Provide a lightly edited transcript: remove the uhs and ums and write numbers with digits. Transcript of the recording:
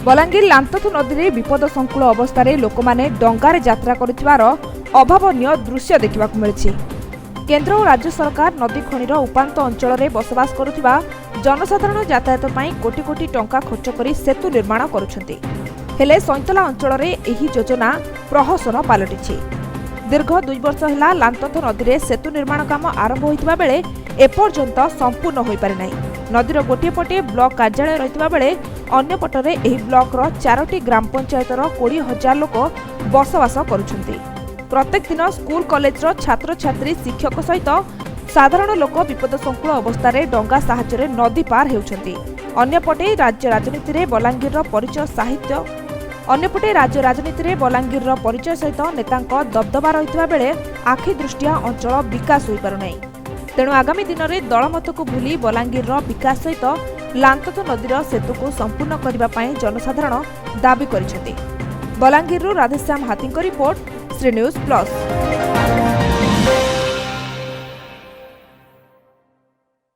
ବଲାଙ୍ଗୀର ଲାନ୍ତଥ ନଦୀରେ ବିପଦ ସଂକୁଳ ଅବସ୍ଥାରେ ଲୋକମାନେ ଡଙ୍ଗାରେ ଯାତ୍ରା କରୁଥିବାର ଅଭାବନୀୟ ଦୃଶ୍ୟ ଦେଖିବାକୁ ମିଳିଛି। କେନ୍ଦ୍ର ଓ ରାଜ୍ୟ ସରକାର ନଦୀ ଖଣିର ଉପାନ୍ତ ଅଞ୍ଚଳରେ ବସବାସ କରୁଥିବା ଜନସାଧାରଣ ଯାତାୟାତ ପାଇଁ କୋଟି କୋଟି ଟଙ୍କା ଖର୍ଚ୍ଚ କରି ସେତୁ ନିର୍ମାଣ କରୁଛନ୍ତି। ହେଲେ ସଇଁତଲା ଅଞ୍ଚଳରେ ଏହି ଯୋଜନା ପ୍ରହସନ ପାଲଟିଛି। ଦୀର୍ଘ 2 ବର୍ଷ ହେଲା ଲାନ୍ତଥ ନଦୀରେ ସେତୁ ନିର୍ମାଣ କାମ ଆରମ୍ଭ ହୋଇଥିବା ବେଳେ ଏପର୍ଯ୍ୟନ୍ତ ସମ୍ପୂର୍ଣ୍ଣ ହୋଇପାରିନାହିଁ। ନଦୀର ଗୋଟିଏ ପଟେ ବ୍ଲକ କାର୍ଯ୍ୟାଳୟ ରହିଥିବା ବେଳେ ଅନ୍ୟପଟରେ ଏହି ବ୍ଲକର ଚାରୋଟି ଗ୍ରାମ ପଞ୍ଚାୟତର 20,000 ଲୋକ ବସବାସ କରୁଛନ୍ତି। ପ୍ରତ୍ୟେକ ଦିନ ସ୍କୁଲ କଲେଜର ଛାତ୍ରଛାତ୍ରୀ, ଶିକ୍ଷକ ସହିତ ସାଧାରଣ ଲୋକ ବିପଦ ସଂକୁଳ ଅବସ୍ଥାରେ ଡଙ୍ଗା ସାହାଯ୍ୟରେ ନଦୀ ପାର ହେଉଛନ୍ତି। ଅନ୍ୟପଟେ ରାଜ୍ୟ ରାଜନୀତିରେ ବଲାଙ୍ଗୀରର ପରିଚୟ ସହିତ ନେତାଙ୍କ ଦବଦବା ରହିଥିବା ବେଳେ ଆଖି ଦୃଷ୍ଟିଆ ଅଞ୍ଚଳ ବିକାଶ ହୋଇପାରୁନାହିଁ। ତେଣୁ ଆଗାମୀ ଦିନରେ ଦଳମତକୁ ଭୁଲି ବଲାଙ୍ଗୀରର ବିକାଶ ସହିତ ଲାନ୍ତଥ ନଦୀର ସେତୁକୁ ସମ୍ପୂର୍ଣ୍ଣ କରିବା ପାଇଁ ଜନସାଧାରଣ ଦାବି କରିଛନ୍ତି। ବଲାଙ୍ଗୀରରୁ ରାଧେଶ୍ୟାମ ହାତୀଙ୍କ ରିପୋର୍ଟ, ଶ୍ରୀ ନ୍ୟୁଜ୍ ପ୍ଲସ୍।